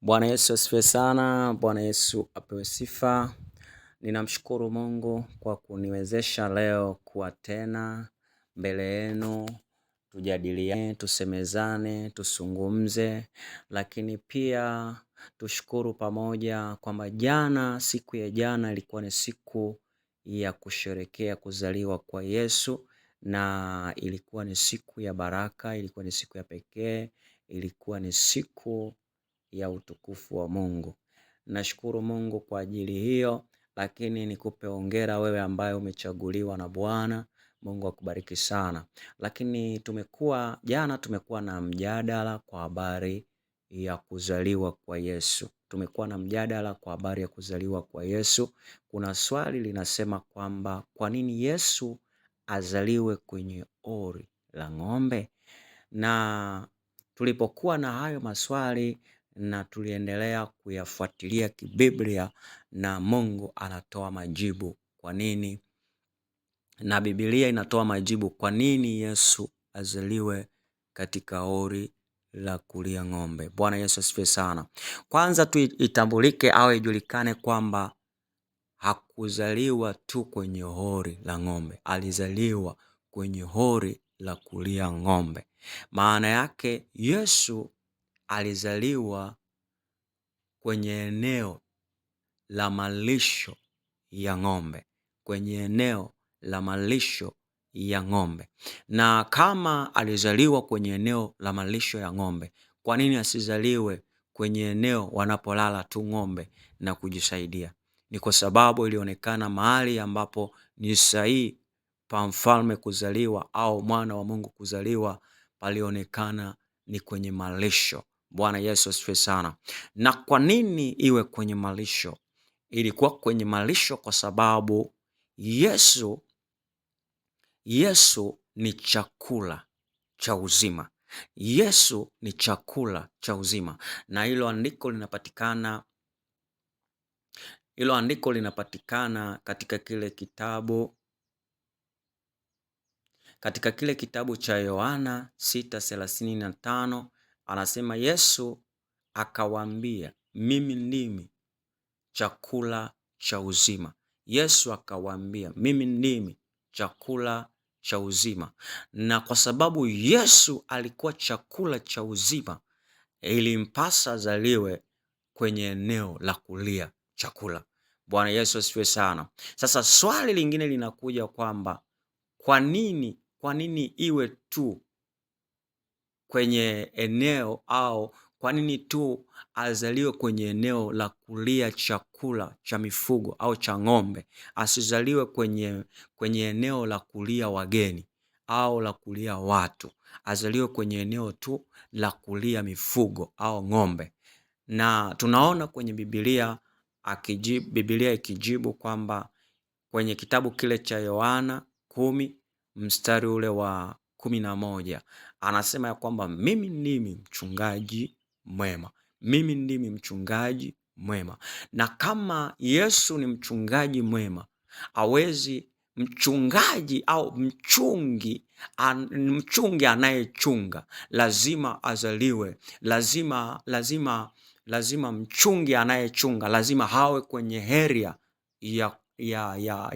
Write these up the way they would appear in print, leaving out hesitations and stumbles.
Bwana Yesu asifiwe sana. Bwana Yesu apewe sifa. Ninamshukuru Mungu kwa kuniwezesha leo kuwa tena mbele yenu, tujadiliane, tusemezane, tusungumze, lakini pia tushukuru pamoja kwamba jana, siku ya jana ilikuwa ni siku ya kusherekea kuzaliwa kwa Yesu na ilikuwa ni siku ya baraka, ilikuwa ni siku ya pekee, ilikuwa ni siku ya utukufu wa Mungu. Nashukuru Mungu kwa ajili hiyo, lakini nikupe hongera wewe ambaye umechaguliwa na Bwana. Mungu akubariki sana. Lakini tumekuwa jana, tumekuwa na mjadala kwa habari ya kuzaliwa kwa Yesu. Tumekuwa na mjadala kwa habari ya kuzaliwa kwa Yesu. Kuna swali linasema kwamba kwa nini Yesu azaliwe kwenye ori la ng'ombe? Na tulipokuwa na hayo maswali na tuliendelea kuyafuatilia kibiblia na Mungu anatoa majibu kwa nini, na Biblia inatoa majibu kwa nini Yesu azaliwe katika hori la kulia ng'ombe. Bwana Yesu asifiwe sana. Kwanza tu itambulike au ijulikane kwamba hakuzaliwa tu kwenye hori la ng'ombe, alizaliwa kwenye hori la kulia ng'ombe. Maana yake Yesu alizaliwa kwenye eneo la malisho ya ng'ombe, kwenye eneo la malisho ya ng'ombe. Na kama alizaliwa kwenye eneo la malisho ya ng'ombe, kwa nini asizaliwe kwenye eneo wanapolala tu ng'ombe na kujisaidia? Ni kwa sababu ilionekana mahali ambapo ni sahihi pa mfalme kuzaliwa au mwana wa Mungu kuzaliwa palionekana ni kwenye malisho. Bwana Yesu asifiwe sana. Na kwa nini iwe kwenye malisho? Ilikuwa kwenye malisho kwa sababu Yesu ni chakula cha uzima. Yesu ni chakula cha uzima, na hilo andiko linapatikana hilo andiko linapatikana katika kile kitabu cha Yohana 6:35 anasema Yesu akawaambia, mimi ndimi chakula cha uzima. Yesu akawaambia, mimi ndimi chakula cha uzima. Na kwa sababu Yesu alikuwa chakula cha uzima, ilimpasa azaliwe kwenye eneo la kulia chakula. Bwana Yesu asifiwe sana. Sasa swali lingine linakuja kwamba kwa nini iwe tu kwenye eneo au kwa nini tu azaliwe kwenye eneo la kulia chakula cha mifugo au cha ng'ombe, asizaliwe kwenye eneo la kulia wageni au la kulia watu, azaliwe kwenye eneo tu la kulia mifugo au ng'ombe. Na tunaona kwenye Biblia akijibu, Biblia ikijibu kwamba kwenye kitabu kile cha Yohana 10 mstari ule wa 11 anasema ya kwamba mimi ndimi mchungaji mwema, mimi ndimi mchungaji mwema. Na kama Yesu ni mchungaji mwema, awezi mchungaji au mchungi mchungi anayechunga lazima azaliwe, lazima lazima lazima mchungi anayechunga lazima hawe kwenye heria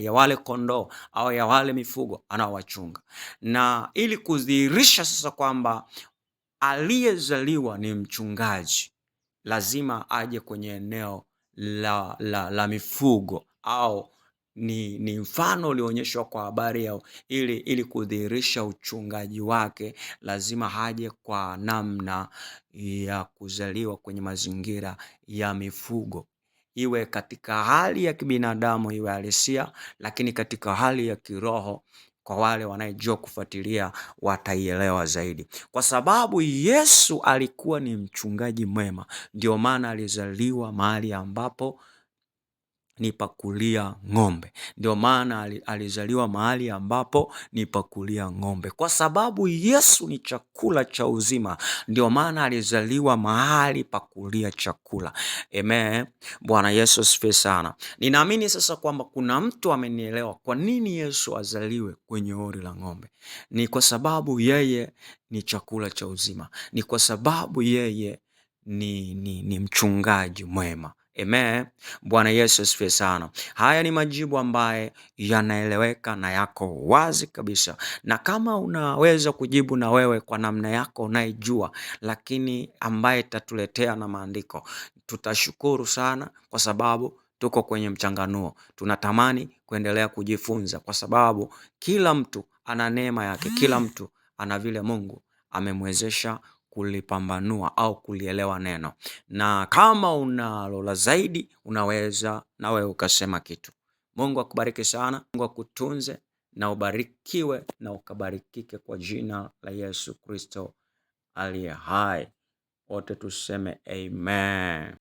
ya wale kondoo au ya wale mifugo anaowachunga, na ili kudhihirisha sasa kwamba aliyezaliwa ni mchungaji, lazima aje kwenye eneo la mifugo au ni mfano ulioonyeshwa kwa habari ya ili kudhihirisha uchungaji wake, lazima haje kwa namna ya kuzaliwa kwenye mazingira ya mifugo, iwe katika hali ya kibinadamu iwe halisia, lakini katika hali ya kiroho kwa wale wanayejua kufuatilia wataielewa zaidi, kwa sababu Yesu alikuwa ni mchungaji mwema. Ndio maana alizaliwa mahali ambapo ni pakulia ng'ombe. Ndio maana alizaliwa mahali ambapo ni pakulia ng'ombe, kwa sababu Yesu ni chakula cha uzima. Ndio maana alizaliwa mahali pakulia chakula. Amen. Bwana Yesu asifiwe sana. Ninaamini sasa kwamba kuna mtu amenielewa kwa nini Yesu azaliwe kwenye hori la ng'ombe. Ni kwa sababu yeye ni chakula cha uzima, ni kwa sababu yeye ni mchungaji mwema. Amen. Bwana Yesu asifiwe sana. Haya ni majibu ambaye yanaeleweka na yako wazi kabisa, na kama unaweza kujibu na wewe kwa namna yako unayejua, lakini ambaye tatuletea na maandiko, tutashukuru sana, kwa sababu tuko kwenye mchanganuo. Tunatamani kuendelea kujifunza, kwa sababu kila mtu ana neema yake, kila mtu ana vile Mungu amemwezesha kulipambanua au kulielewa neno, na kama unalo la zaidi, unaweza na wewe ukasema kitu. Mungu akubariki sana, Mungu akutunze na ubarikiwe na ukabarikike kwa jina la Yesu Kristo aliye hai. Wote tuseme amen.